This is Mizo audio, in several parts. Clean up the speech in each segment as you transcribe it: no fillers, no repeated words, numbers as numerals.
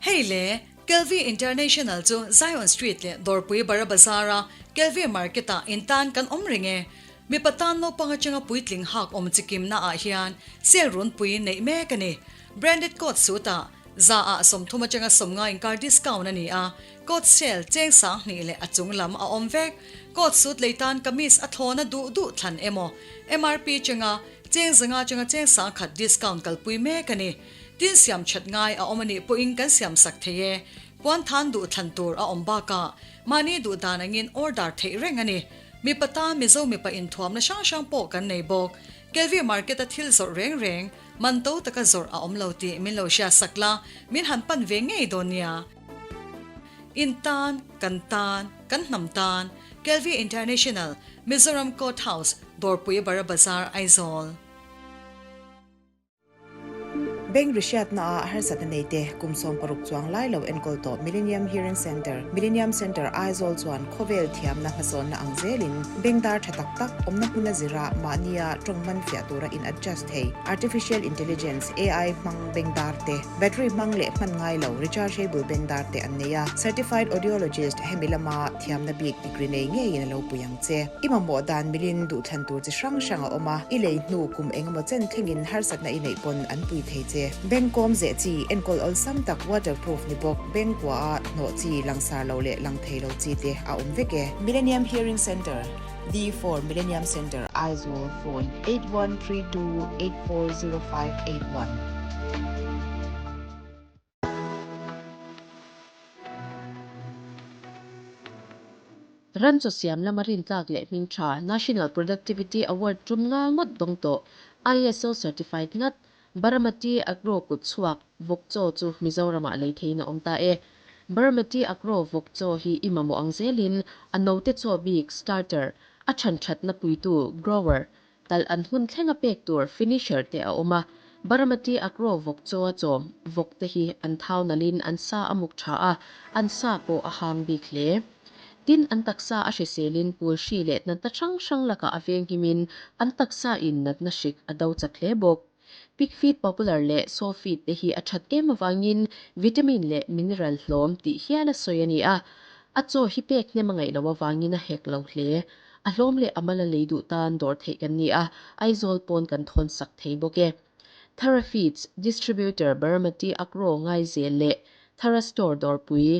Hei le, Kelvi International chu Zion Street leh Dawrpui Bara Bazar-a Kelvi Market-ah intan kan awm reng e. Mipa tan naupang atanga puitling hak awm chikimna ah hian sale runpui neih mek a ni. Branded coat suit ah za ah 30 atanga 50 inkar discount a ni a, coat sale cheng 2000 leh a chung lam a awm vek. Coat suit lei tan kamis a thlawna duh duh thlan emaw MRP chenga cheng 500 atanga cheng 1000 discount kalpui mek a ni. Tin siam that ngai a awm a nih pawhin kan siam sak thei e. Puan than duh thlan tur a awm bakah mahni duh dan angin order theih reng a ni. Mipa tan Mizo mipa inthuamna hrang hrang pawh kan nei bawk. Kelvi market a thil zawrh reng reng, man to taka zawrh a awm lo tih min lo hriat sak la, min han pan ve ngei dawn nia. In tan, kan tan, kan hnam tan, Kelvi International, Mizoram Court House, Dawrpui Bara Bazar, Aizawl. Bank rihriatna ah harsatna nei te kum 60 chuang lai lo enkawl tawh Millennium Hearing Centre, Millennium Centre Aizawl chuan khawvel thiamna hmasawnna ang zelin bank dar tha tak tak awmna hmuna zira mahnia tawng man fiah tura in adjust thei Artificial Intelligence, AI, hmang bank dar te, battery hmang leh hman ngai lo rechargeable bank dar te an nei a. Certified Audiologist hemi lama thiamna bik degree nei ngeiin a lo pui ang che. I mamawh dan milin duhthlan tur chi hrang hrang a awm a, i lei hnu kum engemaw chen thlengin harsatna i neih pawn an pui thei che. Bank kawm zeh chi, enkawl awlsam tak waterproof ni bawk, bank kua a hnawh chi, langsar lo leh lang thei lo chi te a awm vek e. Millennium Hearing Centre, D4 Millennium Centre, Aizawl, Phone, 8132840581. Ran chaw siam lama rintlak leh hming tha National Productivity Award tum nga ngawt dawng tawh ISO certified ngat Baramati Agro kut chhuak vawk chaw chu Mizoramah lei theiin a awm ta e. Baramati Agro vawk chaw hi i mamawh ang zelin a note chaw bik starter, a chhan thatna puitu grower, Talh an hun thlenga pek tur finisher te a awm a, Baramati Agro vawk chaw a chawm vawk te hi an thau nalhin an sa a muk tha a, an sa pawh a hang bik hle. Tin, an taksa a hriselin pul hri leh natna hrang hrang lakah a venghimin an taksa in natna hrik a do chak hle bawk. Pig feed popular leh sow feed te hi a that em avangin vitamin leh mineral hlawm tih hial a sawi a ni a, a chaw hi pek hnem a ngaih loh avangin a hek lo hle. A hlawm leh a mal a lei duh tan dawr theih kan ni a, Aizawl pawn kan thawn sak thei bawk e. Thara Feeds, Distributor Baramati Agro Ngaizel leh Thara Store Dawrpui.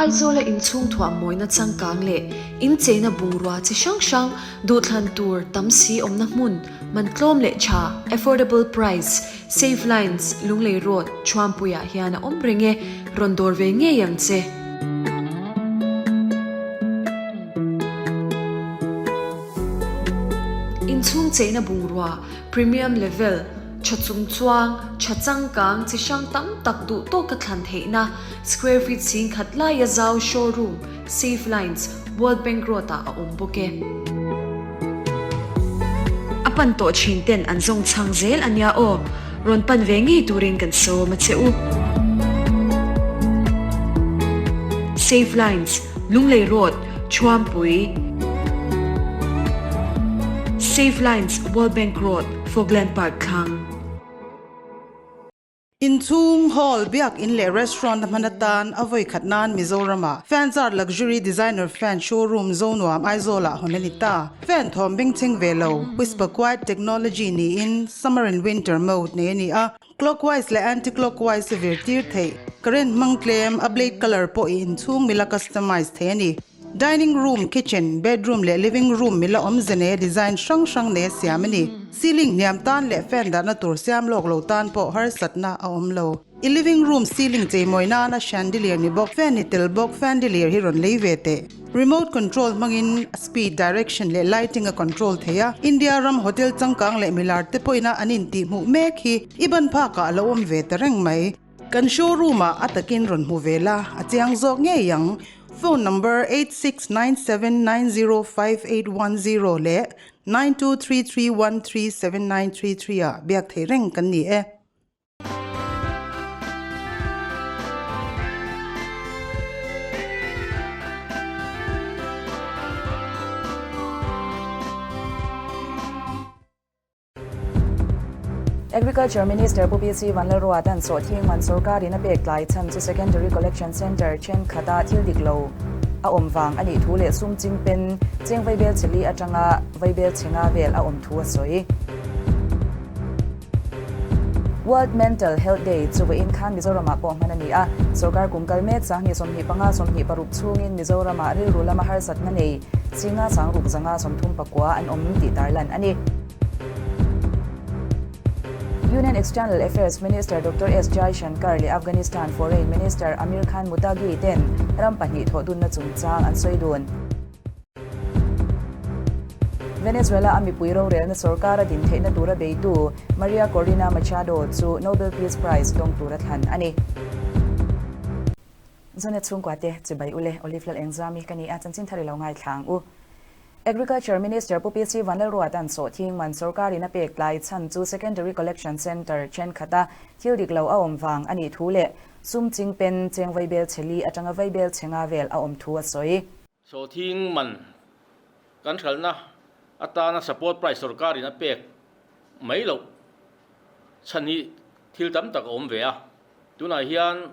Aizawla inchhung thuah mawina changkang leh incheina bungrua chi hrang hrang duhthlan tur tam si awmna hmun man tlawm leh tha, affordable price, Save Lines, Lunglei Road, Thuampuiah hian a awm reng e, rawn dawr ve ngei ang che. Inchhung cheina bungrua, premium level, Tha chung chuang, tha changkang chi hrang tam tak duh tawka thlan theihna, square feet 10,000 laia zau showroom, Safe Lines, World Bank Road ah a awm bawk e. A pan tawh thin ten an zawng chhang zel a nia aw, rawn pan ve ngei turin kan sawm a che u. Safe Lines, Lunglei Road, Thuampui. Safe Lines, World Bank Road, Fogland Park thlang. Inchhung, hall, biak in leh restaurant a hman atan a vawi khat nan Mizoram-ah Fanzart Luxury Designer Fan Showroom Zonuam Aizawl-ah hawn a ni ta. Fan thawm bengchheng ve lo, Whisper Quiet Technology niin Summer and Winter mode nei a ni a, clockwise leh anti-clockwise a vir tir theih. Current hmang tlem, a blade colour pawh i inchhung mila customize thei a ni. Dining room, kitchen, bedroom leh living room mila awmze nei a design hrang hrang nei a siam a ni. Ceiling hniam tan leh fan dahna tur siam lawk lo tan pawh harsatna a awm lo. I living room ceiling cheimawi nana chandelier ni bawk, fan ni tel bawk fandelier hi rawn lei ve teh. Remote control hmangin speed, direction leh lighting a control thei a. India ram hotel changkang leh milar te pawhin a an intihhmuh mek hi i ban phakah a lo awm ve ta reng mai. Kan showroom ah a takin rawn hmu ve la, a chiang zawk ngei ang. Phone number 8697905810 leh 9233137933 ah biak thei reng kan ni e. Agriculture Minister Pu PC Vanlalruata'n sawhthing man sorkarin a pek tlai chhan chu Secondary Collection Centre thenkhat-a thil dik lo a awm vang a nih thu leh sum chingpen cheng vaibel chhe li atanga vaibel chhe nga vel a awm thu a sawi. World Mental Health Day chu vawiin khan Mizoramah pawh hman a ni a, sorkar kum kal mek 2025, 26 chhungin Mizoramah rilru lama harsatna nei Singa sangruk zanga 39 an awm tih tarlan a ni. Union External Affairs Minister Doctor S Jaishankar leh Afghanistan Foreign Minister Amir Khan Muttaqi ten ram pahnih thawhdunna chungchang an sawi dun. Venezuela a mipui rorelna sorkara din theihna tura beitu Maria Corina Machado chu Nobel Peace Prize dawng tura thlan a ni. Zonet chhungkua te chibai ule Olive Lal Engzami ka ni a, chanchin thar i lo ngaithla ang u. Agriculture Minister Pu PC Vanlalruata'n sawhthing man sorkarin a pek tlai chhan chu Secondary Collection Centre thenkhat-a thil dik lo a awm vang a nih thu leh sum chingpen cheng vaibel chhe li atanga vaibel chhe nga vel a awm thu a sawi. Sawhthing man kan hralhna atana support price sorkarin a pek mai loh chhan hi thil tam tak a awm ve a. Tunah hian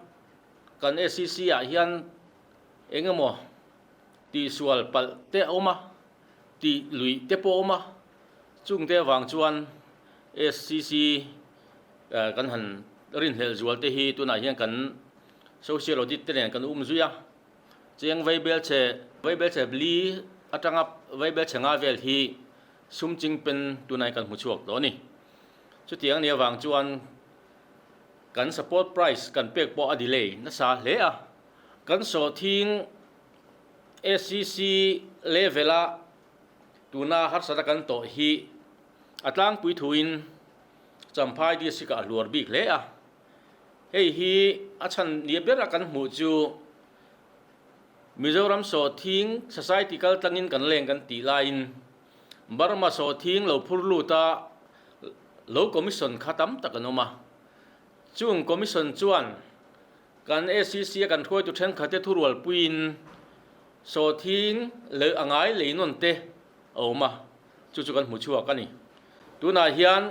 kan SCC ah hian eng emaw tihsual palh te a awm a, tih luih te pawh a awm a, chung te avang chuan SCC kan han rinhlelh zual te hi tunah hian kan social audit te nen kan um zui a, cheng vaibel chhe vaibel chhe li atanga vaibel chhe nga vel hi sum chingpen tunah hian kan hmu chhuak tawh a ni. Chutiang a nih avang chuan kan support price kan pek pawh a delay nasa hle a, kan sawhthing SCC level-a tuna harsatna kan tawh hi a tlangpui thuin Champhai District-ah a hluar bik hle a. Hei hi a chhan nia bera kan hmuh chu Mizoram Sawhthing Society kal tlangin kan leng kan tih laiin Burma sawhthing lo phur lut a lo commission kha tam tak an awm a. Chung commission chuan Kan SEC a kan hruaitu thenkhatte thurualpuiin sawhthing leh a ngai lei nawn te a awm a, chu chu kan hmu chhuak a ni. Tunah hian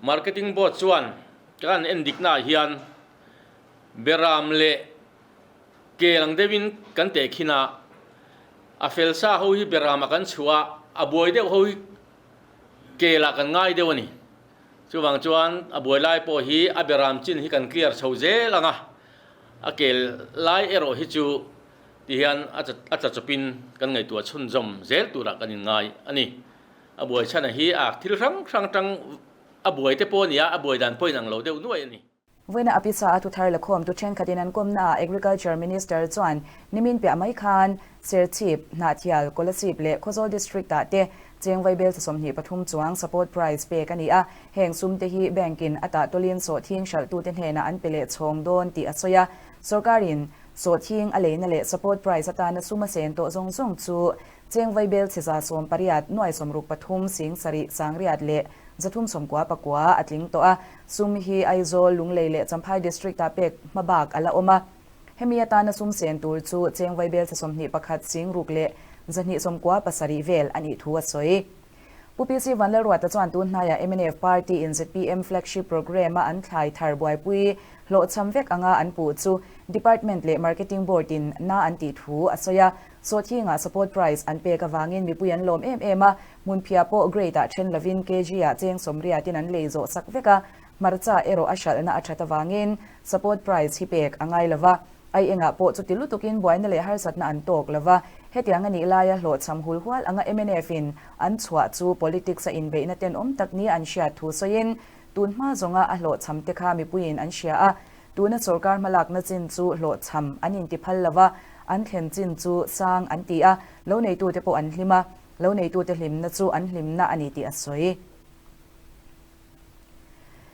Marketing Board chuan kan endiknaah hian beram leh kel ang deuhin kan tehkhin a, a fel sa ho hi beramah kan chhuah a, a buai deuh ho hi kelah kan ngai deuh a ni. Chuvang chuan a buai lai pawh hi a beram chin hi kan clear chho zel ang a, a kel lai erawh hi chu tihian a tla chawpin kan ngaihtuah chhunzawm zel turah kan inngai a ni. A buai chhana hi a thil hrang hrang tang a buai te pawh a ni a, a buai dan pawh inang lo deuh nuaih a ni. Vawiina a pisa a thuthar lakhawm tu thenkhatin an kawmnaah Agriculture Minister chuan nimin piah mai khan Serchhip, Hnahthial, Kolasib leh Khawzawl District-ah te cheng vaibel cha 23 chuang support price pek a ni a, heng sum te hi bank-in a tahtawlin sawhthing hralhtute hnenah an pe leh chhawng dawn tih a sawi a. Sawrkarin sawhthing a leina leh support price atana sum a sen tawh zawng zawng chu Cheng vaibel chhe 18 nuai 63 sing sarih sangriat leh 399 a tling tawh a, sum hi Aizawl, Lunglei leh Champhai District-ah pek hmabak a la awm a. Hemi atana sum sen tur chu cheng vaibel chhe 21 sing ruk leh 297 vel a nih thu a sawi. Pu PC Vanlalruata chuan tun hnaiah mnf Party-in zpm Flagship Programme-a an thlai thar buaipui hlawhchham vek anga an puh chu Department leh Marketing Board-in na an tih thu a sawi a. Sawhthingah support price an pek avangin mipui an lawm em em a, hmunphiah pawh grade-ah then lovin kg-ah cheng sawmriatin an lei zawh sak vek a, hmarcha erawh a hralhna a that avangin support price hi pek a ngai lova, ai engah pawh chuti lutukin buaina leh harsatna an tawk lova, hetiang a nih laia hlawhchham hul hual anga MNF-in an chhuah chu politics a inbeihna tenawm tak nia an hriat thu sawiin tun hma zawnga a hlawhchham te kha mipuiin an hria a, Tuna sorkar hmalakna chin chu hlawhchham an inti phal lo va, an thlen chin chu sang an ti a, lo neitute pawh an hlim a, lo neitute hlimna chu an hlimna a ni tih a sawi.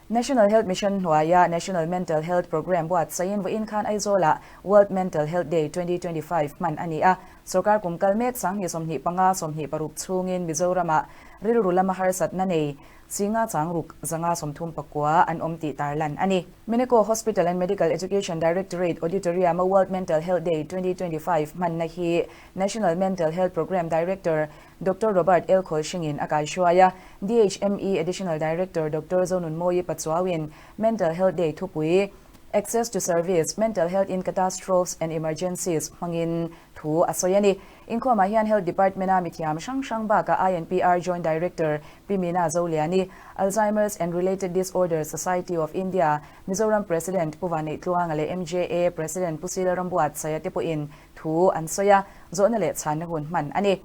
National Health Mission hnuaia National Mental Health Programme buatsaiin vawiin khan Aizawlah World Mental Health Day 2025 hman a ni a, sorkar kum kal mek 2025, 26 chhungin Mizoramah. rilru lama harsatna nei Singa changruk 500 39 an awm tih tarlan a ni. Minico Hospital and Medical Education Directorate Auditorium-a World Mental Health Day 2025 hmanna hi National Mental Health Programme Director Doctor Robert L. Khawlhringin a kaihruai a, DHME Additional Director Doctor Zonunmawii Pachuauin Mental Health Day thupui Access to Service, Mental Health in Catastrophes and Emergencies hmangin thu a sawi a ni. Inkhawmah hian Health Department-a mithiam hrang hrang bakah INPR Joint Director Pi Meena Zoliani, Alzheimer's and Related Disorders Society of India, Mizoram President Pu Vanneih Tluanga leh MJA President Pu Sila Rambuatsaia te pawhin thu an sawi a, zawhna leh chhanna hun hman a ni.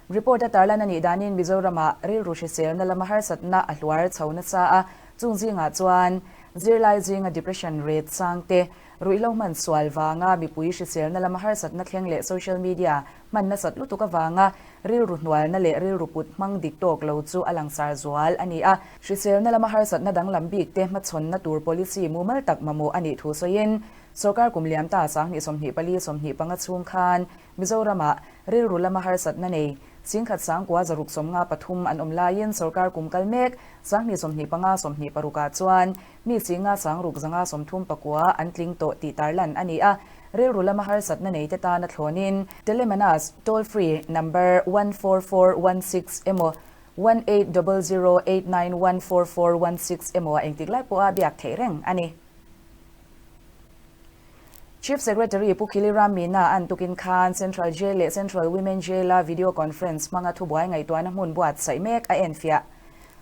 Report a tarlan a nih danin Mizoramah rilru hriselna lama harsatna a hluar chho nasa a, chung zingah chuan zirlai zinga depression rate sang te, ruihhlo hman sual vanga mipui hriselna lama harsatna thleng leh social media hman nasat lutuk avanga rilru hnualna leh rilru put hmang dik tawk lo chu a langsar zual a ni a. Hriselna lama harsatna danglam bik te hmachhawnna tur policy mumal tak mamawh a nih thu sawiin sorkar kum liam ta 2024 25 chhung khan Mizoramah rilru lama harsatna nei 10,000 sangkua 600 53 an awm laiin sorkar kum kal mek 2025 26 ah chuan mi 500 sangruk 539 an tling tawh tih tarlan a ni a. Rilru lama harsatna nei te tana thlawnin Telemanas toll free number 14416 emaw 1800891416 emaw ah engtik lai pawha biak theih reng a ni. Chief Secretary Pu Khiliram Meena an tukin khan Central Jail leh Central Women Jail-a video conference hmanga thubuai ngaihtuahna hmun buatsaih mek a enfiah.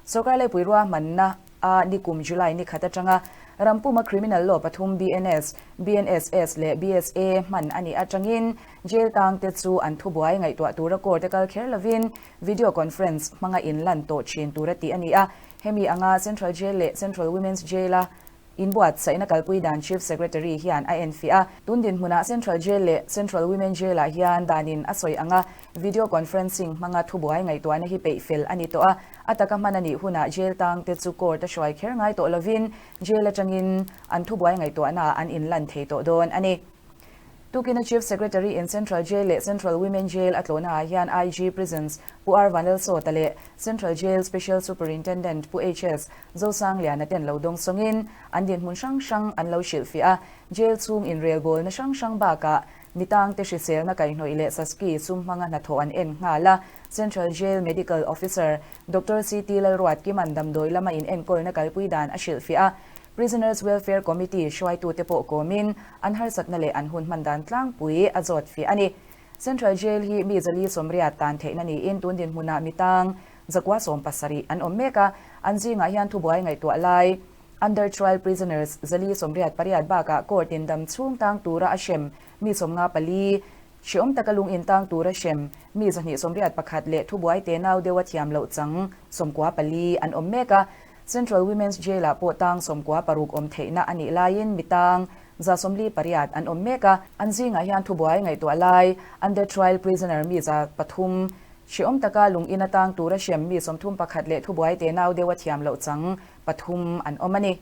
Sorkar leipui ruahmanna a nikum July ni khat atanga rampuma criminal law pathum BNS, BNSS leh BSA hman a nih atangin jail tangte chu an thubuai ngaihtuah tura court a kal kher lovin video conference hmanga inlan tawh thin tura tih a ni a. Hemi anga Central Jail leh Central Women's Jail-a Inbuatsaihna kalpui dan Chief Secretary hian a enfiah a, tun dinhmunah Central Jail leh Central Women Jail-ah hian danin a sawi ang a, video conferencing hmanga thubuai ngaihtuahna hi peih fel a ni tawh a, a taka hman a nih hunah jail tangte chu court a hruai kher ngai tawh lovin jail atangin an thubuai ngaihtuahnaah an inlan thei tawh dawn a ni. Tukina Chief Secretary in Central Jail leh Central Women Jail a tlawhnaah hian IG Prisons Pu R Vanlalsawta leh Central Jail Special Superintendent Pu HS Zosangliana ten lo dawng sawngin an dinhmun hrang hrang an lo hrilhfiah a, jail chhung inrelbawlna hrang hrang bakah mitangte hriselna kaihhnawih leh Saski sum hmanga hnathawh an en nghal a, Central Jail Medical Officer Doctor CT Lalruatkima'n damdawi lama inenkawlna kalpui dan a hrilhfiah a. Prisoners Welfare Committee hruaitute pawh kawmin an harsatna leh an hun hman dan tlangpui a zawt fiah a ni. Central Jail hi mi 480 tan theihna niin tun dinhmunah mi tang 170 an awm mek a, an zingah hian thubuai ngaihtuah lai under trial prisoners 488 bakah court in dam chhung tang tura a hrem mi 54, hreawm taka lung in tang tura hrem mi 281 leh thubuai tenau deuha thiam loh chang 94 an awm mek a. Central Women's Jail-ah pawh tang 96 awm theihna a nih laiin mi tang 148 an awm mek a, an zingah hian thubuai ngaihtuah lai under trial prisoner mi 300, hreawm taka lung ina tang tura hrem mi 31 leh thubuai tenau deuha thiam loh chang pathum an awm a ni.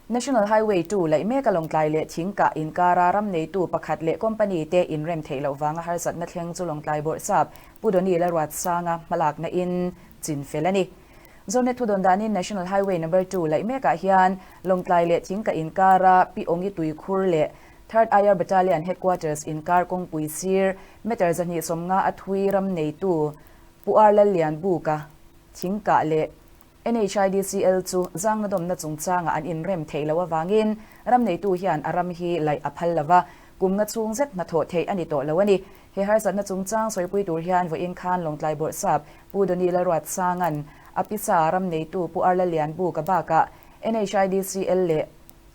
National Highway 2 laih meka Lawngtlai leh Thingkah inkara ram neitu pakhat leh company te inrem theih loh vanga harsatna thleng chu Lawngtlai Bawrhsap Pu Donny Lalruatsanga hmalakna in chin fel a ni. Zonet thudawn danin National Highway Number 2 laih mekah hian Lawngtlai leh Thingkah inkara Pi Awngi Tuikhur leh Third IR Battalion Headquarters inkar kawngpui sir meter 250 a thui ram neitu Pu R Lallianbuka Thingkah leh NHIDCL chu zangnadawmna chungchangah an inrem theih loh avangin ram neitu hian a ram hi laih a phal lova, kum nga chhung zet hnathawh theih a ni tawh lo a ni. He harsatna chungchang sawipui tur hian vawiin khan Lawngtlai Bawrhsap Pu Donny Lalruatsanga'n a pisa ram neitu Pu Arla Lianbuka bakah NHIDCL leh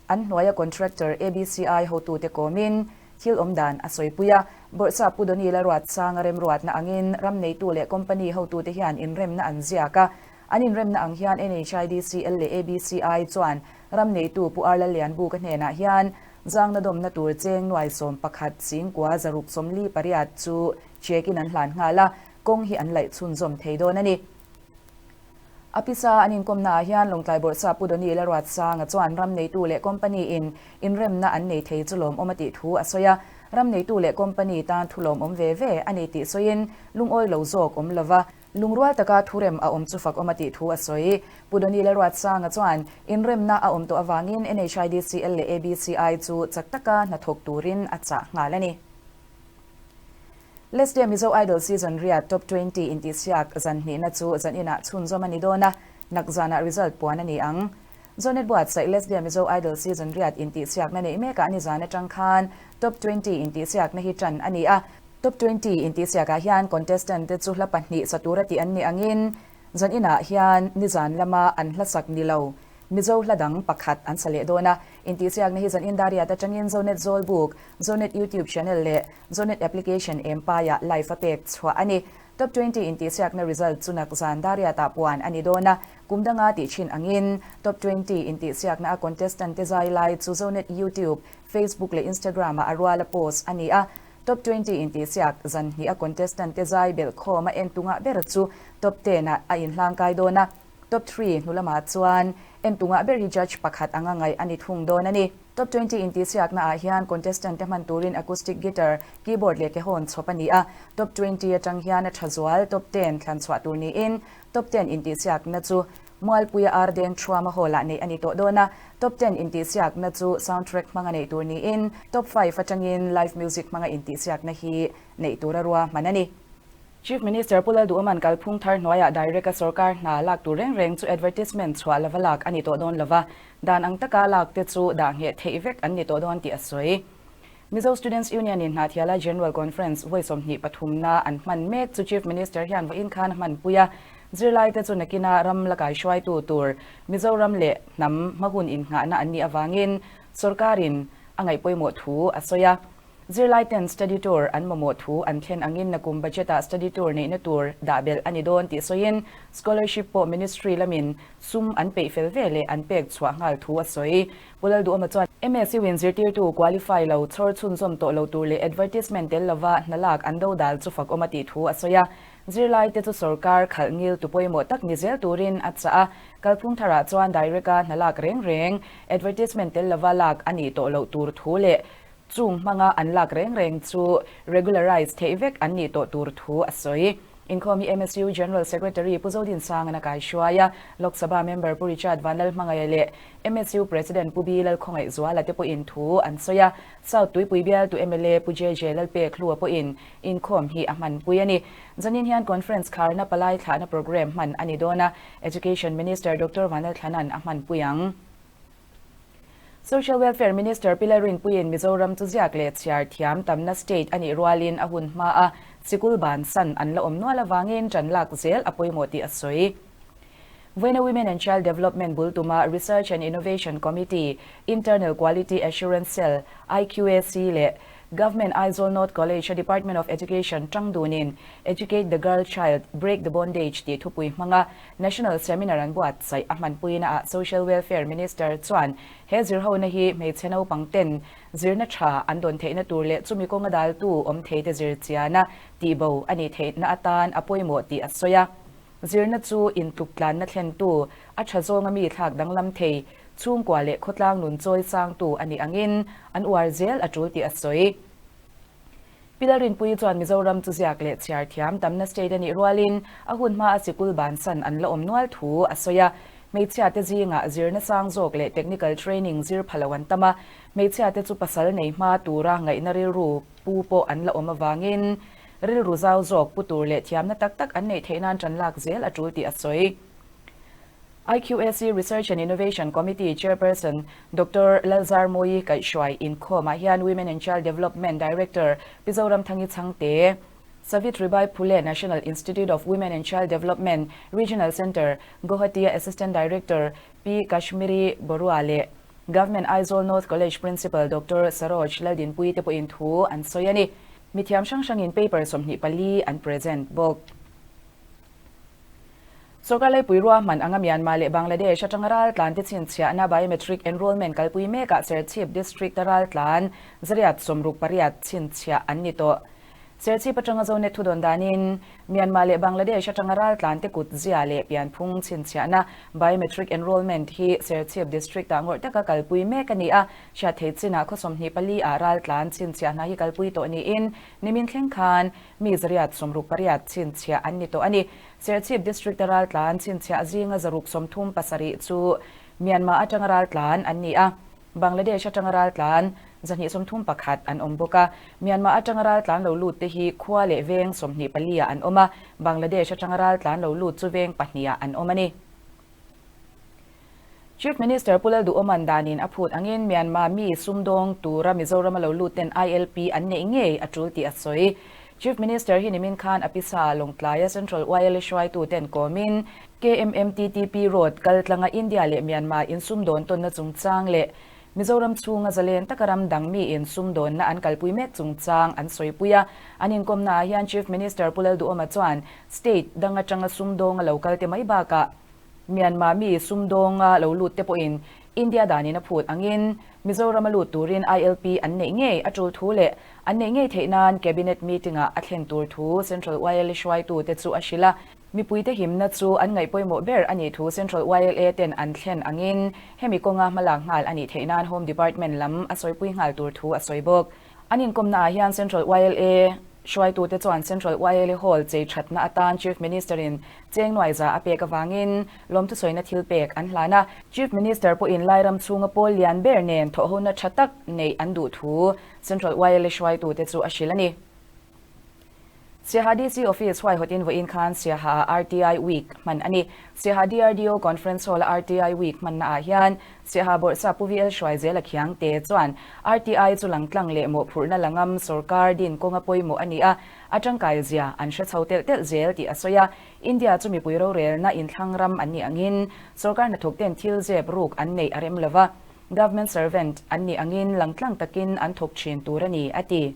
an hnuaia contractor ABCI hotute kawmin Thil awm dan a sawipui a, Bawrhsap Pu Donny Lalruatsanga remruatna angin ram neitu leh company hotute hian inremna an ziak a, an inremna ang hian NHIDCL leh ABCI chuan ram neitu Pu R Lallianbuka hnenah hian zangna dawmna tur cheng nuai 11 singkua 648 chu check in an hlan nghal a, kawng hi an laih chhunzawm thei dawn a ni. A pisa an inkawmnaah hian Lawngtlai Bawrhsap Pu Donny Lalruatsanga chuan ram neitu leh company in inremna an nei thei chu lawmawm a tih thu a sawi a. Ram neitu leh company tan thulawm awm ve ve a ni tih sawiin lungawi lo zawk awm lova lungrual taka thurem a awm chu fak awm a tih thu a sawi. Pu Donny Lalruatsanga chuan inremna a awm tawh avangin NHIDCL leh ABCI chu chak taka hnathawk turin a chah nghal a ni. Leslie Mizo Idol Season riat Top 20 intihsiak zan hnihna chu zan inah chhunzawm a ni dawn a, nak zanah result puan a ni ang. Zonet buatsaih Leslie Mizo Idol Season riat intihsiakna neih mekah nizan atang khan Top 20 intihsiakna hi tan a ni a. Top 20 intihsiakah hian contestant te chu hla pahnih sa tura tih an nih angin zan inah hian nizan lama an hlasak ni lo Mizo hla dang pakhat an sa leh dawn a. Intihsiakna hi zan indariat atangin Zonet Zawlbuk, Zonet YouTube channel leh Zonet application Empire live a pek chhuah a ni. Top 20 intihsiakna result chu nak zan dariatah puan a ni dawn a. Kum danga tih thin angin Top 20 intihsiakna a contestant te zai lai chu Zonet YouTube, Facebook leh Instagram ah a rual a post a ni a. Top 20 intihsiak zan hnih a contestant te zai belhkhawm a en tungah ber chu Top 10 ah a inhlangkai dawn a. Top 3 hnu lamah chuan en tungah ber hi judge pakhat anga ngaih a ni thung dawn a ni. Top 20 intihsiakna ah hian contestant te hman turin acoustic guitar, keyboard leh kehawn chhawp a ni a. Top 20 atang hian a tha zual top 10 thlan chhuah tur niin top 10 intihsiakna chu Mualpuia Ardeng Thuama Hall ah neih a ni tawh dawn a. Top 10 intihsiakna chu soundtrack hmanga neih tur niin top 5 atangin live music hmanga intihsiakna hi neih tur a ruahman a ni. Chief Minister Pu Lalduhawman kalphung thar hnuaiah direct a sorkar hna lak tur reng reng chu advertisement chhuah lova lak a ni tawh dawn lova, dan ang taka lak te chu dah ngheh theih vek an ni tawh dawn tih a sawi. Mizo Students Union in Hnahthiala General Conference vawi 23 na an hman mek chu Chief Minister hian vawiin khan a hmanpui a, zirlaite chu nakina ram la kaihruaitu tur Mizoram leh hnam hmahun innghahna an nih avangin sorkarin a ngaihpawimawh thu a sawi a. Zirlai ten study tour an mamawh thu an thlen angin nakum budget ah study tour neihna tur dah belh a ni dawn tih sawiin scholarship pawh ministry lamin sum an peih fel ve leh an pek chhuah nghal thu a sawi. Pu Lalduhawma chuan MSU in zirtirtu qualify lo chhawr chhunzawm tawh lo tur leh advertisement tel lova hna lak an do dal chu fak awm a tih thu a sawi a. Zirlai te chu sorkar khalh ngil tu pawimawh tak ni zel turin a chah a. Kalphung tharah chuan direct a hna lak reng reng advertisement tel lova lak a nih tawh loh tur thu leh Chung hmanga an lak reng reng chu regularize theih vek an nih tawh tur thu a sawi. Inkhawm hi MSU General Secretary Pu Zodinsang an a kaihruai a, Lok Sabha member Pu Richard Vanlalhmangaia leh MSU President Pu B Lalkhawngaihzuala te pawhin thu an sawi a, South Tuipui bialtu mla Pu JJ Lalpekhlua pawhin inkhawm hi a hmanpui a ni. Zanin hian conference kharna palai thlahna programme hman a ni dawn a, Education Minister Doctor Vanlalthlana'n a hmanpui ang. Social Welfare Minister Pi Lalrinpuiin Mizoram chu ziak leh chhiar thiam tamna state a nih rualin a hun hma a sikul bansan an la awm nual avangin ṭan lak zel a pawimawh tih a sawi. Vawiina Women and Child Development bul tuma Research and Innovation Committee, Internal Quality Assurance Cell, IQAC, leh Government Aizawl North College a Department of Education ṭang dunin Educate the Girl Child, Break the Bondage tih thupui hmanga National Seminar an buatsaih a hmanpuina ah Social Welfare Minister chuan he zirhona hi hmeichhe naupang ten zirna tha an dawn theihna tur leh chumi kawnga daltu awm thei te zir chiana tihbo a nih theihna atan a pawimawh tih a sawi a. Zirna chu intluk tlanna thlentu, a tha zawnga mi thlak danglam thei, chhungkua leh khawtlang nun chawi sangtu a nih angin an uar zel a tul tih a sawi. Pi Lalrinpuii chuan Mizoram chu ziak leh chhiar thiam tamna state a nih rualin a hun hma a sikul bansan an la awm nual thu a sawi a. Hmeichhia te zingah zirna sang zawk leh technical training zir pha lo an tam a, hmeichhia te chu pasal nei hma tura ngaihna rilru pu pawh an la awm avangin rilru zau zawk pu tur leh thiamna tak tak an neih theih nan tan lak zel a tul tih a sawi. IQAC Research and Innovation Committee Chairperson Doctor Lalzarmawi kaihhruai inkhawmah hian Women and Child Development Director Pi Zoramthangi Chhangte, Savitribai Phule National Institute of Women and Child Development Regional Centre, Guwahati-a Assistant Director Pi Kashmiri Barua leh Government Aizawl North College Principal Doctor Saroj Laldinpuii te pawhin thu an sawi a ni. Mithiam hrang hrangin paper 24 an present bawk. Sorkar laipui ruahman anga Myanmar leh Bangladesh atanga raltlan te chhinchhiahna biometric enrollment kalpui mekah Serchhip District a raltlan 168 chhinchhiah an ni tawh. Serchhip atanga Zonet thudawn danin Myanmar leh Bangladesh atanga raltlante kut zia leh pianphung chhinchhiahna, biometric enrollment, hi Serchhip District ah ngawrh taka kalpui mek a ni a. Hriatthei chinah khaw 24 ah raltlan chhinchhiah hna hi kalpui tawh niin nimin thleng khan mi 168 chhinchhiah an ni tawh a ni. Serchhip District a raltlan chhinchhiah zinga 137 chu Myanmar atanga raltlan an ni a. Bangladesh atanga raltlan 231 an awm bawk a. Myanmar atanga raltlan lo lut te hi khua leh veng 24 ah an awm a, Bangladesh atanga raltlan lo lut chu veng pahnih ah an awm a ni. Chief Minister Pu Lalduhawman danin a phut angin Myanmar mi sumdawng tura Mizorama lo lut ten ILP an neih ngei a tul tih a sawi. Chief Minister hi nimin khan a pisa Lawngtlaia Central YLA hruaitu ten kawmin KMMTTP Road kal tlanga India leh Myanmar insumdawn tawnna chungchang leh Mizoram chhunga zalen taka ram dang mi insumdawnna an kalpui mek chungchang an sawipui a. An inkawmnaah hian Chief Minister Pu Lalduhawma chuan state dang atanga sumdawnga lo kalte mai bakah Myanmar mi sumdawnga lo lut te pawhin India danin a phut angin Mizorama lut turin ILP an neih ngei a tul thu leh an neih ngei theih nan Cabinet meeting-ah a thlen tur thu Central YLA hruaitute chu a hrilh a. Mipuite himna chu an ngaih pawimawh ber a nih thu Central YLA ten an thlen angin hemi kawnga hmalak nghal a nih theih nan Home Department lam a sawipui nghal tur thu a sawi bawk. An inkawmnaah hian Central YLA hruaitute chuan Central YLA Hall chei thatna atan Chief Minister-in cheng nuaiza a pek avangin lawmthusawina thil pek an hlan a. Chief Minister pawhin Lairam chhunga pawl lian ber nen thawhhona tha tak neih an duh thu Central YLA hruaitute chu a hrilh a ni. Siaha DC Office huaihawtin vawiin khan Siaha ah RTI Week hman a ni. Siaha DRDO Conference Hall a RTI Week hmanna ah hian Siaha Bawrhsa Pu VL Hruaizela Khiangte chuan RTI chu langtlang leh mawhphurhna la ngam sorkar din kawnga pawimawh a ni a, a tangkai zia an hre chho telh telh zel tih a sawi a. India chu mipui rorelna inthlang ram an nih angin sorkar hnathawk ten thil zep ruk an neih a rem lova, government servant an nih angin langtlang takin an thawk thin tur a ni, a ti.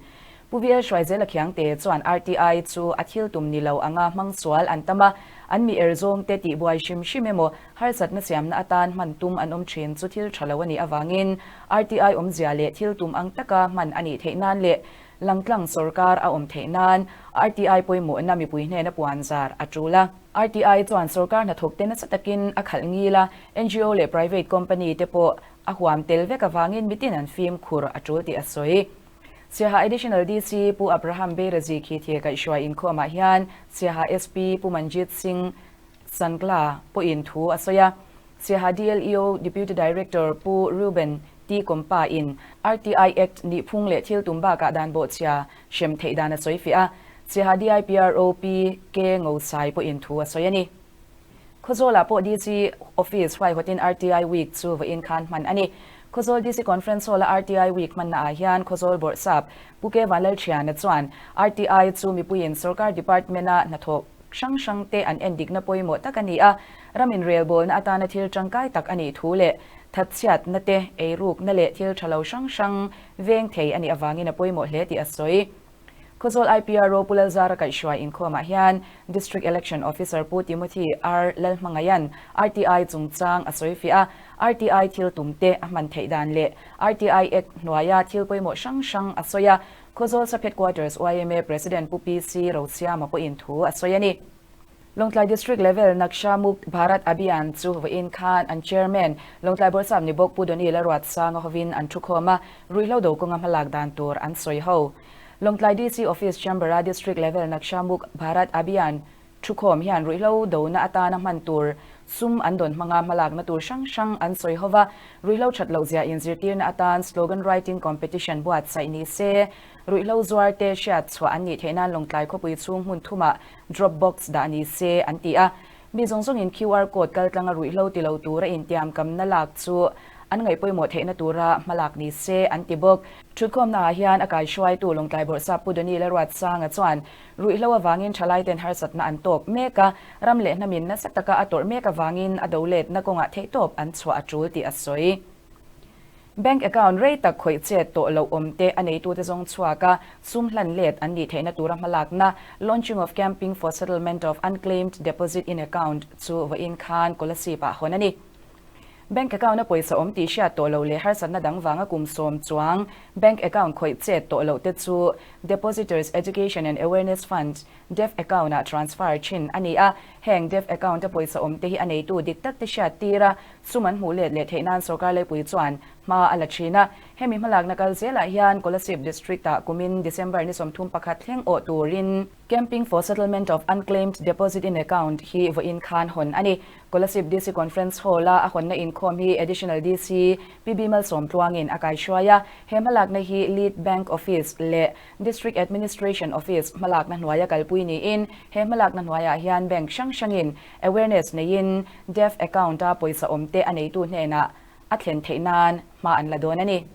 Pu VL Hruaizela Khiangte chuan RTI chu a thil tum ni lo anga hmang sual an tam a, an mi er zawng te tih buai hrim hrim emaw harsatna siamna atan hman tum an awm thin chu thil tha lo a nih avangin RTI awmzia leh thil tum ang taka hman a nih theih nan leh langtlang sawrkar a awm theih nan RTI pawimawhna mipui hnena puan zar a tul a. RTI chuan sawrkar hnathawk te nasa takin a khalh ngil a, ngo leh private company te pawh a huam tel vek avangin mitin an fimkhur a tul tih a sawi. Siaha Additional DC Pu Abraham Beirazi khi thil kaihhruai inkhawmah hian Siaha SP Pu Manjit Singh Sangla pawhin thu a sawi a. Siaha DLEO Deputy Director Pu Reuben T Kompa in RTI Act nihphung leh thil tum bakah dan bawhchhia hrem theih dan a sawi fiah a. Siaha DIPRO Pi K Ngosai pawhin thu a sawi a ni. Khawzawlah pawh DC Office huaihawtin RTI Week chu vawiin khan hman a ni. Khawzawl DC Conference Hall-a RTI Week hmannaah hian Khawzawl Bawrhsap Pu Ke Vanlalthiana chuan RTI chu mipuiin sorkar department-a hnathawk hrang hrangte an endikna pawimawh tak a ni a, ram inrelbawlna atana thil tangkai tak a nih thu leh thatchhiatna te, eirukna leh thil tha lo hrang hrang veng thei a nih avangin a pawimawh hle tih a sawi. Khawzawl IPRO Pu Lalzara kaihhruai inkhawmah hian District Election Officer Pu Timothy R Lalhmangaian RTI chungchang a sawi fiah a, RTI thil tum te a hman theih dan leh RTI Act hnuaia thil pawimawh hrang hrang a sawi a, Khawzawl Sub Headquarters yma President Pu PC Rosiama pawhin thu a sawi a ni. Lawngtlai District Level Naksha Mukt Bharat Abhiyan chu vawiin khan an Chairman, Lawngtlai Bawrhsap ni bawk Pu Donny Lalruatsanga hovin an thukhawm a, ruihhlo do kawnga hmalak dan tur an sawi ho. Lawngtlai DC Office Chamber-a District Level Naksha Mukt Bharat Abhiyan thukhawm hian ruihhlo dona atana hman tur sum an dawn hmanga hmalakna tur hrang hrang an sawi ho va, ruihhlo that loh zia inzirtirna atan Slogan Writing Competition buatsaih ni se, ruihhlo zuar te hriat chhuah an nih theih nan Lawngtlai khawpui chhung hmun thumah Drop box dah ni se an ti a, mi zawng zawngin QR code kal tlanga ruihhlo ti lo tura intiamkamna lak chu an ngaih pawimawh theihna tura hmalak ni se an ti bawk. Thutkhawmnaah hian a kaihruaitu Lawngtlai Bawrhsap Pu Donny Lalruatsanga chuan ruihhlo avangin thalaiten harsatna an tawk mek a, ram leh hnamin nasa taka a tawrh mek avangin a doletna kawngah theihtawp an chhuah a tul tih a sawi. Bank account rei tak khawih chet tawh loh awm te a neitute zawng chhuak a, sum hlan let an nih theihna tura hmalakna, Launching of Camping for Settlement of Unclaimed Deposit in Account, chu vawiin khan Kolasib ah hawn a ni. Bank account a pawisa awm tih hriat tawh loh leh harsatna dang vanga kum sawm chuang bank account khawih chet tawh loh te chu Depositors Education and Awareness Fund, def account ah transfer thin a ni a. Heng def account a pawisa awm te hi a neitu dik tak te hriat tir a, sum an hmuh let leh theih nan sorkar leipui chuan hma a la thin a. Hemi hmalakna kal zelah hian Kolasib District ah kumin December ni 31 thleng awh turin Camping for Settlement of Unclaimed Deposit in Account hi vawiin khan hawn a ni. Kolasib DC Conference Hall-a a hawnna inkhawm hi Additional DC PB Malsawm tluangin a kaihruai a. He hmalakna hi Lead Bank Office leh District Administration Office hmalakna hnuaia kalpui niin he hmalakna hnuaiah hian bank hrang hrangin awareness neiin Def Account-a pawisa awmte a neitu hnenah a thlen theih nan hma an la dawn a ni.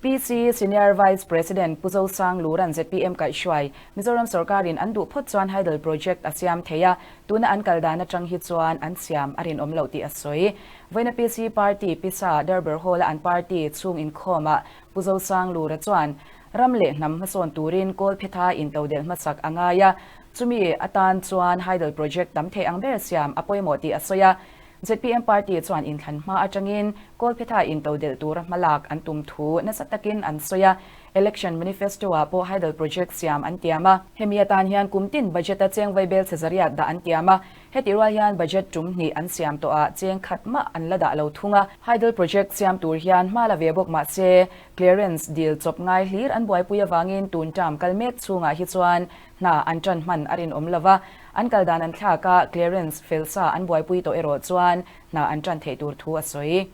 PC Senior Vice President Pu Zosang Luran zpm kaihhruai Mizoram sorkarin an duh phawt chuan Hydel Project a siam thei a, tuna an kal dan atang hi chuan an siam a rinawm loh tih a sawi. Vawiina PC Party Pisa Durbar Hall-a an party chhung inkhawmah Pu Zosang Lura chuan ram leh hnam hmasawn turin Kawlphetha intodelh hmasak a ngai a, chumi atan chuan Hydel Project tam thei ang ber siam a pawimawh tih a sawi a. Zpm party chuan inthlan hma atangin Kawlphetha intodelh tura hmalak an tum thu nasa takin an sawi a, election manifesto-ah pawh hydel project siam an tiam a. Hemi atan hian kum tin budget-a cheng vaibel chhe zariat dah an tiam a, heti rual hian budget tum hnih an siam tawhah cheng khat mah an la dah lo thung a. Hydel project siam tur hian hma la ve bawk mah se clearance dil chawp ngai hlir an buaipui avangin tun term kal mek chhungah hi chuan Hna an ṭan hman a rinawm lo va, an kal dan an thlak a, clearance fel sa an buaipui tawh erawh chuan hna an ṭan theih tur thu a sawi.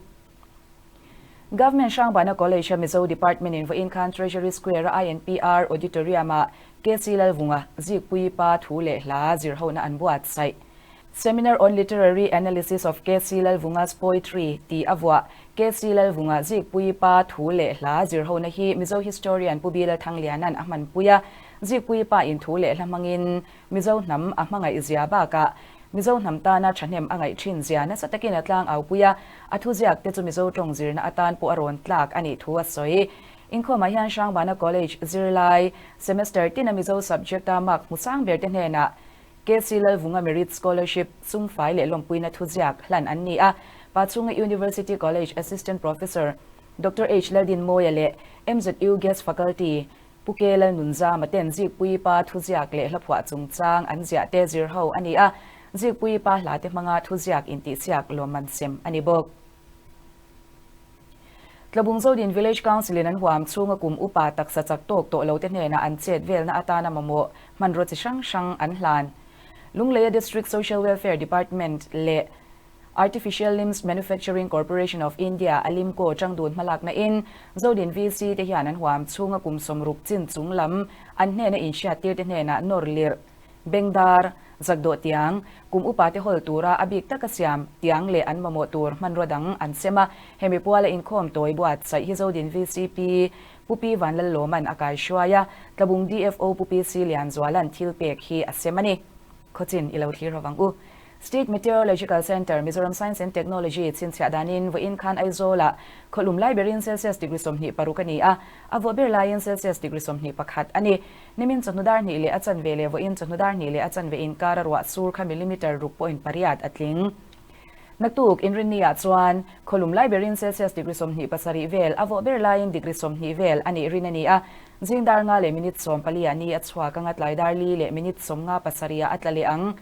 Government Hrangbana College-a Mizo Department-in vawiin khan Treasury Square-a INPR Auditorium-ah KC Lalvunga Zikpuii pa thu leh hla zirhona an buatsaih. Seminar on Literary Analysis of KC Lalvunga's Poetry tih a vuah. KC Lalvunga Zikpuii pa thu leh hla zirhona hi Mizo historian Pu Bila Thangliana'n a hmanpui a. Zikpuii pa in thu leh hla hmangin Mizo hnam a hmangaih zia bakah Mizo hnam tana thahnem a ngaih thin zia nasa takin a tlang aupui a, a thuziak te chu Mizo tawng zirna atan pawh a rawn tlak a nih thu a sawi. Inkhawmah hian Hrangbana College zirlai semester tina Mizo subject-a mark hmu sang ber te hnenah KC Lalvunga Merit Scholarship sumfai leh lawmpuina thuziak hlan an ni a, Pachhunga University College Assistant Professor Doctor H Laldinmawia leh MZU Guest Faculty Pu K Lalnunzama ten Zikpuii pa thuziak leh hlaphuah chungchang an ziah te zir ho a ni a, Zikpuii pa hla te hmanga thuziak intihsiak lawmman sem a ni bawk. Tlabung Zodin Village Council-in an huam chhunga kum upa taksa chak tawk tawh lote hnenah an chet velna atana mamawh hmanraw chi hrang hrang an hlan. Lungleia District Social Welfare Department leh Artificial Limbs Manufacturing Corporation of India, ALIMCO, tangdun hmalakna in Zodin VC te hian an huam chhunga kum 60 chin chung lam an hnena inhriattir te hnenah nawr lirh Bengdar, Zakdawh tiang, kum upa te hawl tura a bik taka siam tiang leh an mamawh tur hmanrua dang an sem a, hemi puala inkhawm tawi buatsaih hi Zodin vcp Pu Pi Vanlallawman a kaihruai a, Tlabung DFO Pu PC Lianzuala'n thil pek hi a sem a ni. Khawchin i lo thlir ho vang u. State Meteorological Centre, Mizoram Science and Technology chhinchhiah danin vawiin khan Aizawlah khawlum lai berin Celsius degree 26 a ni a, a vawh ber laiin Celsius degree 21 a ni. Nimin chawhnu dar hnih leh a chanve leh vawiin chawhnu dar hnih leh a chanve inkar a ruah sur kha millimeter ruk pawhin pariat a tling. Naktuk Inrinni-ah chuan khawlum lai berin Celsius degree 27 vel a vawh ber laiin degree 20 vel a nih rin a ni a. Zing dar nga leh minute 14 ah ni a chhuak anga tlai dar li leh minute 57 ah a tla leh ang.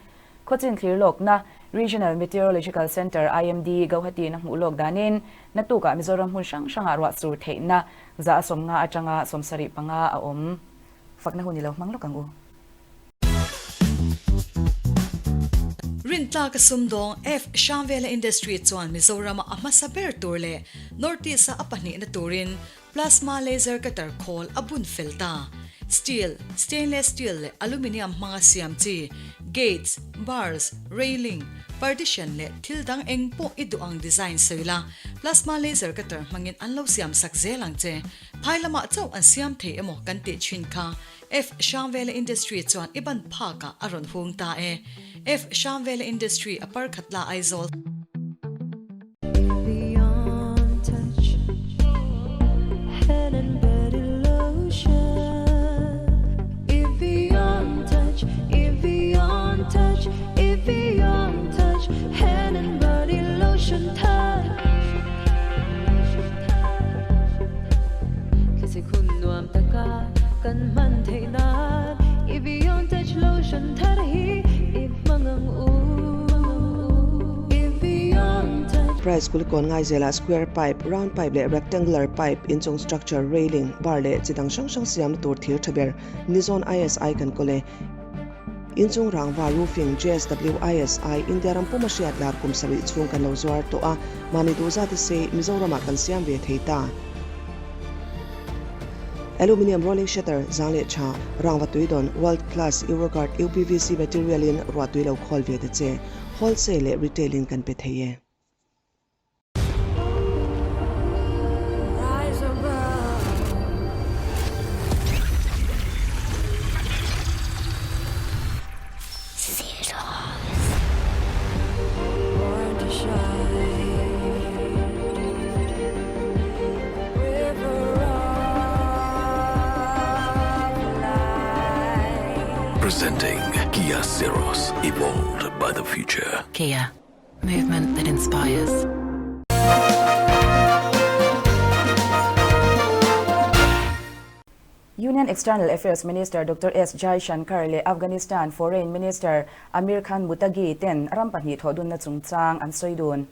Khawchin thlir lawkna Regional Meteorological Centre, IMD, Gauhati-in a hmuh lawk danin naktukah Mizoram hmun hrang hrangah ruah sur theihna za a 50 atanga 75 a awm. Fakna hun i lo hmang lawk ang u. Rintlak a sumdawng F. Hramvela Industry chuan Mizorama a hmasa ber tur leh North East-a a pahnihna turin Plasma laser cutter khawl a bun fel ta. Steel, stainless steel leh aluminium hmanga siam chi gates, bars, railing, partition leh thil dang eng pawh i duh ang design sawi la, plasma laser cutter hmangin an lo siam sak zel ang che. Phai lamah chauh an siam thei emaw kan tih thin kha F Hrangvela Industry chuan i ban phakah a rawn hung ta e. F Hrangvela Industry a parkhat la Aizawl. theih nan i Beyond Touch Lotion thar hi i hmang ang u i Beyond Touch. Price Kulikawn Ngaizelah square pipe, round pipe leh rectangular pipe inchung structure, railing, bar leh chi dang hrang hrang siamna tur thir tha ber Nizawn ISI kan kawl e. Inchung rangva roofing JSW ISI India ram puma hriat lar kum sarih chhung kan lo zuar tawh a, mahni duh zat a sei Mizoramah kan siam ve thei ta. Aluminium rolling shutter zang leh tha, rangva tuidawn world class Euroguard UPVC material in ruahtui lo khawl ve ta che, wholesale leh retail in kan pe thei e. Presenting Kia Syros, evolved by the future. Kia, movement that inspires. Union External Affairs Minister Doctor S Jaishankar leh Afghanistan Foreign Minister Amir Khan Muttaqi ten ram pahnih thawhdunna chungchang an sawi dun.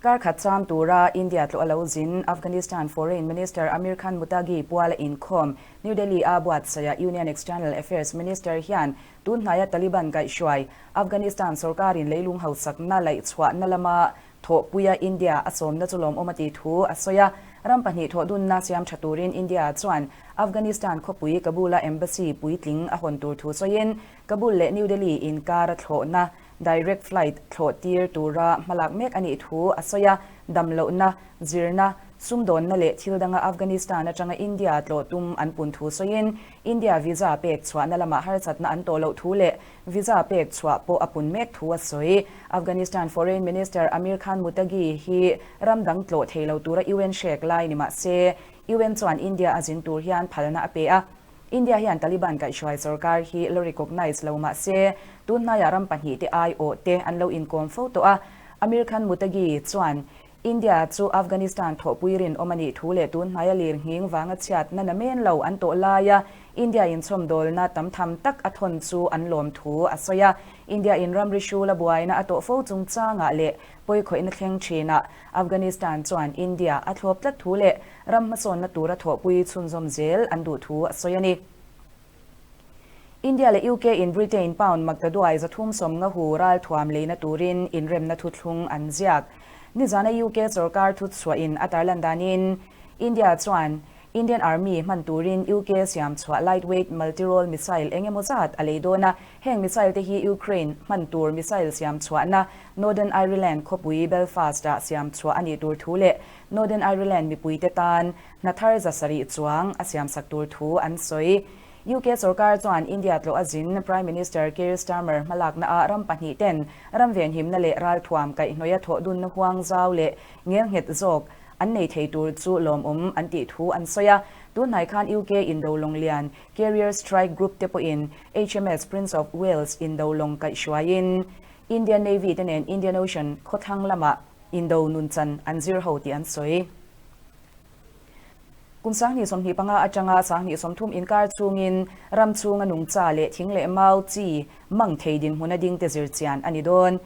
Kar khat cham tura India tlawh a lo zin Afghanistan Foreign Minister Amir Khan Muttaqi puala inkhawm New Delhi-a buatsaihah Union External Affairs Minister hian tun hnaia Taliban kaihhruai Afghanistan sorkarin leilung hausakna laihchhuahna lama Thawhpuia India a sawmna chu lawmawm a tih thu a sawi a, ram pahnih thawhdunna siam tha turin India chuan Afghanistan khawpui Kabul-a embassy puitling a hawn tur thu sawiin Kabul leh New Delhi inkara thlawhna direct flight thlawh tir tura hmalak mek a nih thu a sawi a, damlohna, zirna, sumdawnna leh thil danga Afghanistan atanga India tlawh tum an pun thu sawiin India visa pek chhuahna lamah harsatna an tawh loh thu leh Visa pek chhuah pawh a pun mek thu a sawi. Afghanistan Foreign Minister Amir Khan Muttaqi hi ram dang tlawh thei lo tura UN hrek lai ni mah se, UN chuan India a zin tur hian phalna a pe a. India hian Taliban kaihhruai sorkar hi lo recognise lo mah se, tun hnaiah ram pahnih te aiawh te an lo inkawm fo tawh a. Amir Khan Muttaqi chuan India chu Afghanistan thawhpui rinawm a nih thu leh tun hnaia lir nghing vanga chhiatna na men lo an tawh laia India inchhawmdawlna tam tham tak a thawn chu an lawm thu a sawi a. India in ramri hrula buaina a tawh fo chungchangah leh pawikhawihna thleng thinah Afghanistan chuan India a thlawp tlat thu leh ram hmasawnna tura thawhpui chhunzawm zel an duh thu a sawi a ni. India leh UK in Britain pound maktaduai 350 hu ralthuam leina turin inremna thuthlung an ziak. Nizana UK sorkar thuchhuahin a tarlan danin India chuan Indian Army hman turin UK siam chhuah lightweight multi-role missile eng emaw zat a lei dawn a, heng missile te hi Ukraine hman tur missile siam chhuahna Northern Ireland khawpui Belfast-ah siam chhuah a nih tur thu leh Northern Ireland mipuite tan Hna thar 700 chuang a siamsak tur thu an sawi. UK sorkar chuan India tlawh a zin Prime Minister Keir Starmer hmalaknaah ram pahnih ten ram venhimna leh ralthuam kaihhnawih a thawh dunna huang zau leh ngelnghet zawk an nei thei tur chu lawmawm an tih thu an sawi a. Tun hnai khan UK indo lawng lian Carrier Strike Group te pawhin HMS Prince of Wales indo lawng kaihhruaiin Indian Navy te nen Indian Ocean khawthlang lamah indo nunchan an zir ho tih an sawi. Kum 2025 atanga 2030 inkar chhungin ram chhunga nungcha leh thing leh mau chi mang thei dinhmun a dingte zir chian a ni dawn.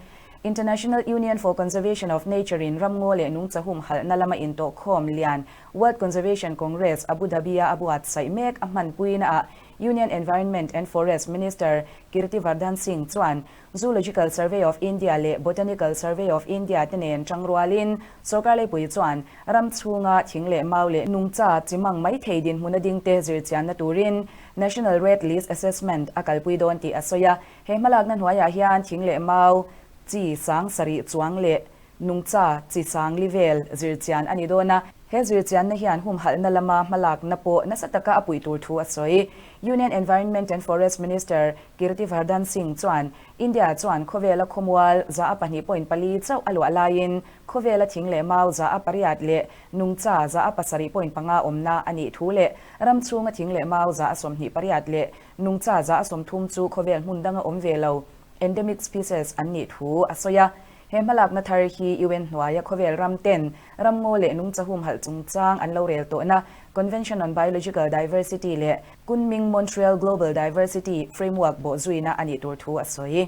International Union for Conservation of Nature in ramngaw leh nungcha humhalhna lama intawhkhawm lian World Conservation Congress Abu Dhabi-a a buatsaih mek a hmanpuinaah Union Environment and Forest Minister Kirti Vardhan Singh chuan Zoological Survey of India leh Botanical Survey of India te nen tangrualin sorkar leipui chuan ram chhunga thing leh mau leh nungcha chi mang mai thei dinhmun a dingte zirchianna turin National Red List Assessment a kalpui dawn tih a sawi a. He hmalakna hnuaiah hian thing leh mau chi 7000 chuang leh Nungcha chi sang li vel zirchian a ni dawn a, he zirchianna hian humhalhna lama hmalakna pawh nasa taka a puih tur thu a sawi. Union Environment and Forest Minister Kirti Vardhan Singh chuan India chuan khawvela khawmual 2.4 chauh a luah laiin khawvela thing leh mau 8% leh nungcha 7.5 awmna a nih thu leh ram chhunga thing leh mau 28% leh nungcha 30% chu khawvel hmun danga awm ve lo, endemic species, an nih thu a sawi a. He hmalakna thar hi UN hnuaia khawvel ram ten ramngaw leh nungcha humhalh chungchang an lo rel tawhna Convention on Biological Diversity leh Kunming-Montreal Global Diversity Framework bawhzuina a nih tur thu a sawi.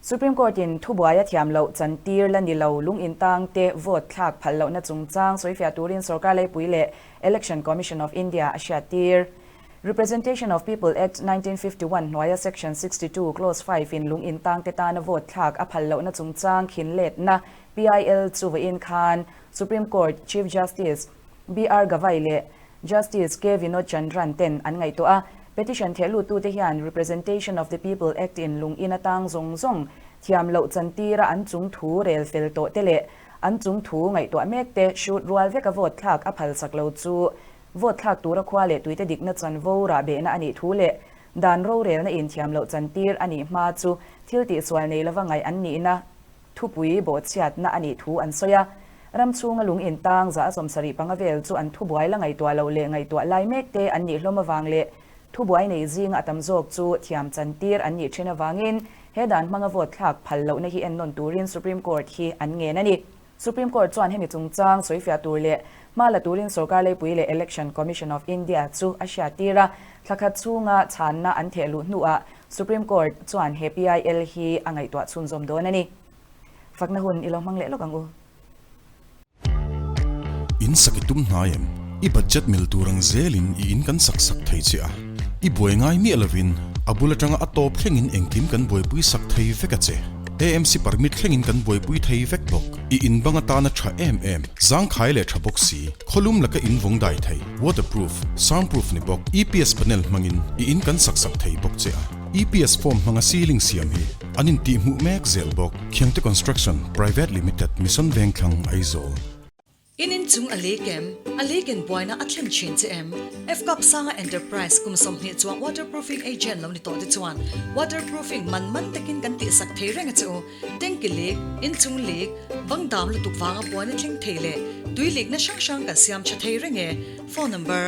Supreme Court in thubuai a thiam loh chantir la ni lo lung intang te vote thlak phal lohna chungchang sawifiah turin sorkar leipui leh Election Commission of India a hriattir. Representation of People Act 1951 hnuaia Section 62 Clause 5 in lung intang te tana vote thlak a phal lohna chungchang khin letna PIL chu vawiin khan Supreme Court Chief Justice BR Gavai leh Justice K Vinod Chandran ten an ngaihtuah a, petition thehluttute hian Representation of the People Act in lung in atang zawng zawng thiam loh chantira an chung thu rel fel tawh te leh an chung thu ngaihtuah mek te hrut rual veka vote thlak a phalsak lo chu vote thlak tura khua leh tuite dikna chanvo rahbehna a nih thu leh dan rorelna in thiam loh chantir a nih hma chu thil tihsual nei lova ngaih an nihna Thupui bawhchhiatna a nih thu an sawi a, ram chhunga lung intang za a 75 vel chu an thubuai la ngaihtuah loh leh ngaihtuah lai mek te an nih hlawm avang leh thubuai nei zinga a tam zawk chu thiam chantir an nih thin avangin he dan hmanga vote thlak phal lohna hi ennawn turin Supreme Court hi an ngen a ni. Supreme Court chuan hemi chungchang sawifiah tur leh hma la turin sorkar leipui leh Election Commission of India chu a hriattir a, thla khat chhunga chhanna an theh luh hnuah Supreme Court chuan he PIL hi a ngaihtuah chhunzawm dawn a ni. Fakna hun i lo hmang leh lawk ang u. In sak i tum hnai em? I budget mil tur ang zelin i in kan sak sak thei che a. I buai ngai miah lovin a bul atanga a tawp thlengin engkim kan buaipui sak thei vek a che. AMC permit thlengin kan buaipui thei vek bawk. I in bang atana tha em em, zangkhai leh tha bawk si, khawlum laka in vawng dai thei, waterproof, soundproof ni bawk, EPS panel hmangin i in kan sak sak thei bawk che a. EPS form hmanga ceiling siam hi an intihhmuh mek zel bawk. Khiangte Construction Private Limited, Mission Vengthlang, Aizawl. In inchung a lei kem, a lei ken buaina a thlen thin che em? Fcup Sanga Enterprise kum 20 chuang waterproofing agent lo ni tawh te chuan waterproofing man man takin kan tihsak thei reng a che u. Tanki leak, inchung leak, bang dam lutuk vanga buaina thleng thei leh tui leakna hrang hrang kan siam tha thei reng e. Phone number,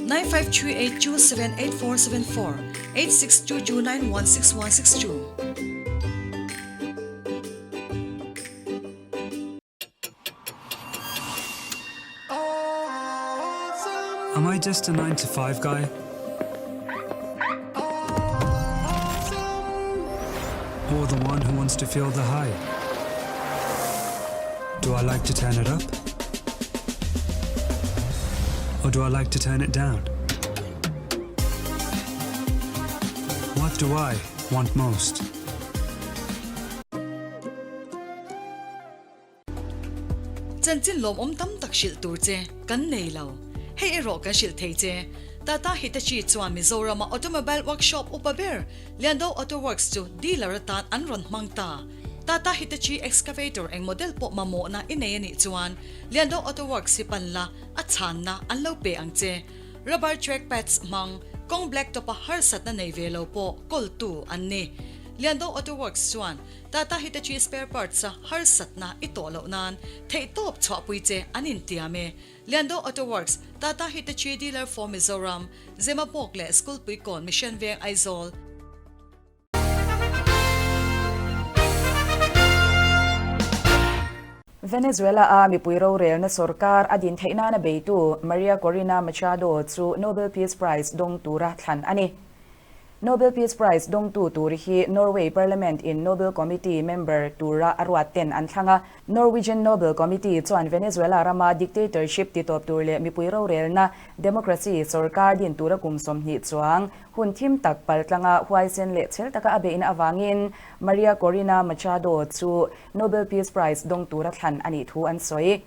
9538278474, 8622916162. Am I just a 9 to 5 guy? Or the one who wants to feel the high? Do I like to turn it up? Or do I like to turn it down? What do I want most? Chanchin lawmawm tam tak hrilh tur che kan nei lo. Hei erawh kan hrilh thei che. Tata Hitachi chuan Mizorama automobile workshop upa ber Liando Auto Works chu dealer atan an rawn hmang ta. Tata Hitachi excavator eng model pawh mamawhna i nei a nih chuan Liando Auto Works hi pan la, a chhanna an lo pe ang che. Rubber track pads hmang, kawng blacktop a harsatna nei ve lo pawh kawltu an ni. Liando Auto Works chuan Tata Hitachi spare parts a harsatna i tawh loh nan theihtawp chhuahpui che an intiam e. Liando Auto Works, Tata Hitachi dealer for Mizoram, Zemabawk leh Schoolpuikawn Mission Veng Aizawl. Venezuela a mipui rorelna sorkar a din theih nana beitu Maria Corina Machado chu Nobel Peace Prize dawng tura thlan a ni. Nobel Peace Prize dawngtu tur hi Norway Parliament in Nobel Committee member tura a ruat ten an thlang a. Norwegian Nobel Committee chuan Venezuela rama dictatorship titawp tur leh mipui rorelna, democracy, sorkar din tura kum 20 chuang hun thim tak paltlanga huaisen leh chhel taka a beihna avangin Maria Corina Machado chu Nobel Peace Prize dawng tura thlan a nih thu an sawi.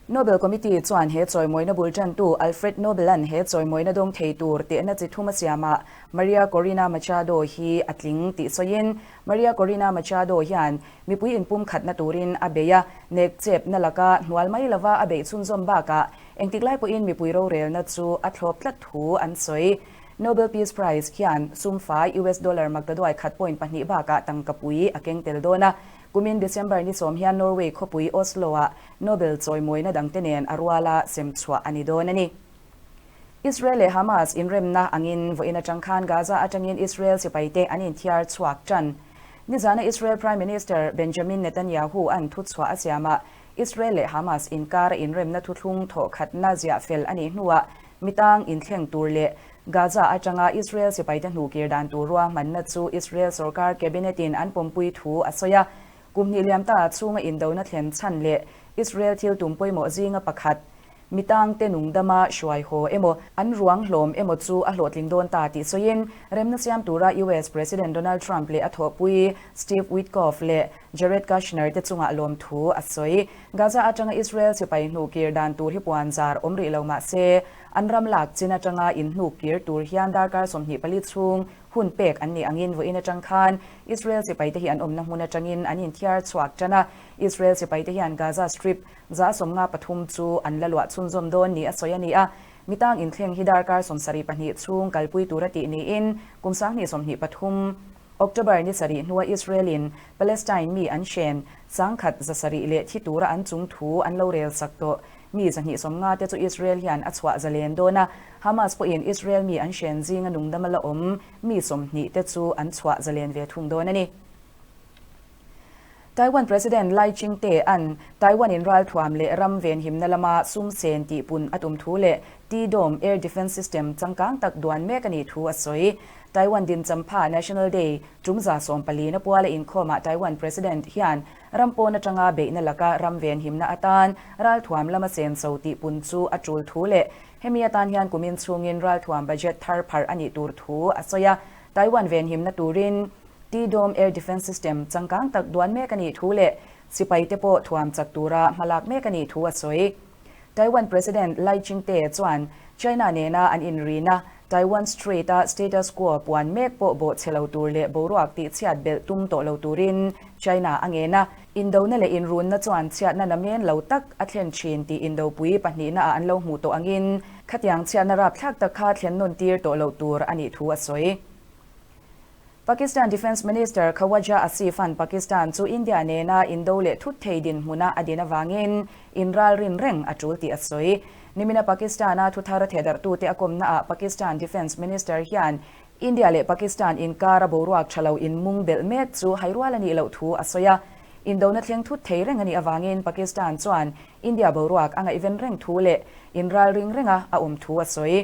Nobel Committee chuan he chawimawina bul tantu Alfred Nobel-a'n he chawimawina dawng thei tur tehna chi thum a siamah Maria Corina Machado hi a tling tih sawiin, Maria Corina Machado hian mipui inpum khatna turin a bei a, nek chepna laka hnual mai lova a beih chhunzawm bakah engtik lai pawhin mipui rorelna chu a thlawp tlat thu an sawi. Nobel Peace Prize hian sumfai US dollar maktaduai khat point pahnih bakah tangkapui a keng tel dawn a. Kumin December ni sawm hian Norway khawpui Oslo-ah Nobel chawimawina dangte nen a ruala sem chhuah a ni dawn a ni. Israel leh Hamas inremna angin vawiin atang khan Gaza atangin Israel sipaite an inthiar chhuak tan. Nizana Israel Prime Minister Benjamin Netanyahu-a'n thuchhuah a siamah Israel leh Hamas inkara inremna thuthlung thawhkhatna ziah fel a nih hnuah mitang inthleng tur leh Gaza atanga Israel sipaite hnukir dan tur ruahmanna chu Israel sorkar cabinet-in an pawmpui thu a sawi a. Kum hnih liam ta chhunga indona thlen chhan leh Israel thil tum pawimawh zinga pakhat, Mitangte nungdama hruai haw emaw, an ruang hlawm emaw chu a hlawhtling dawn ta tih sawiin, remna siam tura US President Donald Trump leh a thawhpui Steve Witkoff leh Jared Kushner te chungah lawmthu a sawi. Gaza atanga Israel sipai hnukir dan tur hi puan zar awm rih lo mah se, an ram lak chin atanga inhnukir tur hian darkar 24 chhung hun pek an nih angin vawiin atang khan Israel sipaite hi an awmna hmun atangin an inthiar chhuak tan a. Israel sipaite hian Gaza Strip 53 chu an la luah chhunzawm dawn ni a sawi a ni a, mitang inthleng hi darkar 72 chhung kalpui tura tih niin kum 2023 October ni sarih hnua Israel-in Palestine mi an hren 1700 leh thi tura an chung thu an lo rel sak tawh mi 250 te chu Israel hian a chhuah zalen dawn a, Hamas pawhin Israel mi an hren zinga nungdama la awm mi 20 te chu an chhuah zalen ve thung dawn a ni. Taiwan President Lai Ching-te-a'n Taiwan-in ralthuam leh ram venhimna lama sum sen tihpun a tum thu leh T-Dome air defence system changkang tak duan mek a nih thu a sawi. Taiwan dinchampha National Day tum 14 na puala inkhawmah Taiwan President hian ram pawn atanga beihna laka ram venhimna atan ralthuam lama sen so tihpun chu a tul thu leh hemi atan hian kumin chhungin ralthuam budget thar pharh a nih tur thu a sawi a. Taiwan venhimna turin T-Dome air defence system changkang tak duan mek a nih thu leh sipaite pawh thuam chak tura hmalak mek a nih thu a sawi. Taiwan President Lai Ching-te chuan China nena an inrina Taiwan Strait-a status quo puan mek pawh bawh chhe lo tur leh boruak tih chhiat belh tum tawh lo turin China a ngen a. Indona leh inrunna chuan chhiatna namen lo tak a thlen thin tih indopui pahnihna ah an lo hmuh tawh angin khatiang chhiatna rapthlak tak kha thlen nawn tir tawh lo tur a nih thu a sawi. Pakistan Defence Minister Khawaja Asif-a'n Pakistan chu India nena indo leh thut thei dinhmuna a din avangin inralrin reng a tul tih a sawi. Nimina Pakistan-a thuthar thehdarhtute a kawmnaah Pakistan Defence Minister hian India leh Pakistan inkara boruak tha lo inmung belh mek chu hairual a nih loh thu a sawi a. Indona thleng thut thei reng a nih avangin Pakistan chuan India boruak a ngaihven reng thu leh inralring renga a awm thu a sawi.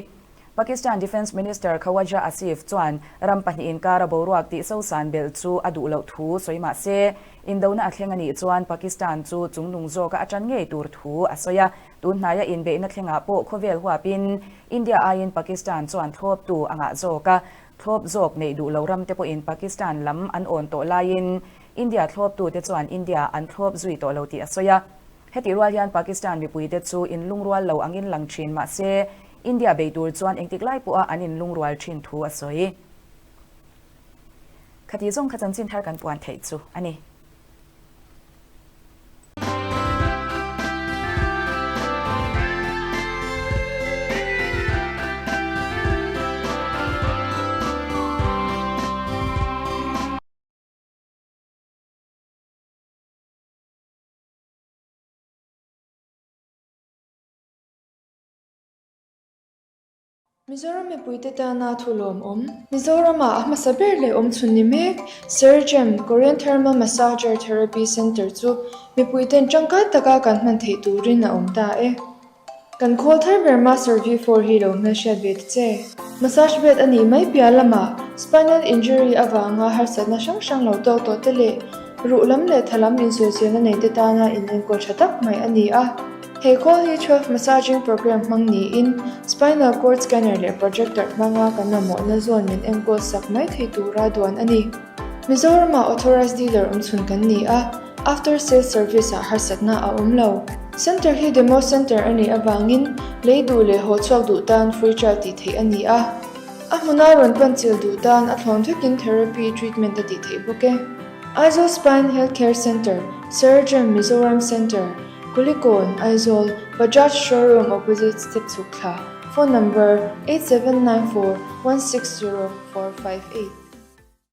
Pakistan Defence Minister Khawaja Asif chuan ram pahnih inkara boruak tih sosan belh chu a duh loh thu sawi mah se, indona a thleng a nih chuan Pakistan chu chungnung zawka a tan ngei tur thu a sawi a. Tun hnaia inbeihna thlengah pawh khawvel huapin India aiin Pakistan chuan thlawptu a ngah zawk a, thlawp zawk neih duh lo ramte pawhin Pakistan lam an awn tawh laiin India thlawptute chuan India an thlawp zui tawh lo tih a sawi a. Hetih rual hian Pakistan mipuite chu inlungrual lo angin lang thin mah se, India bei tur chuan engtik lai pawha an inlungrual thin thu a sawi. Khati zawng kha chanchin thar kan puan theih chu a ni. Mizoram mipuite tana thu lawmawm. Mizoramah a hmasa ber leh awmchhun ni mek Sergem Korean Thermal Massager Therapy Centre chu mipuiten tangkai taka kan hman theih turin a awm ta e. Kan khawl thar ber Master V4 hi lo hmelhriat ve ta che. Massage bed a nih mai piah lamah spinal injury avanga harsatna hrang hrang lo tawk tawh te leh ruh lam leh tha lam insawiselna nei te tana inenkawl tha tak mai a ni a. He khawl hi 12 massaging program hmang niin spinal cord scanner leh projector hmanga kan mamawhna zawn min enkawl sak mai thei tura duan a ni. Mizoramah authorized dealer awmchhun kan ni a, after sales service ah harsatna a awm lo. Centre hi demo centre a nih avangin lei duh leh haw chhuak duh tan free trial tih theih a ni a. A hmuna rawn pan chil duh tan a thlawn vekin therapy treatment a tih theih bawk e. Aizawl Spine Healthcare Centre, Surgeon Mizoram Centre, Kulikawn, Aizawl, Bajaj Showroom opposite step chhuk thla, Phone number, 8794 160 458.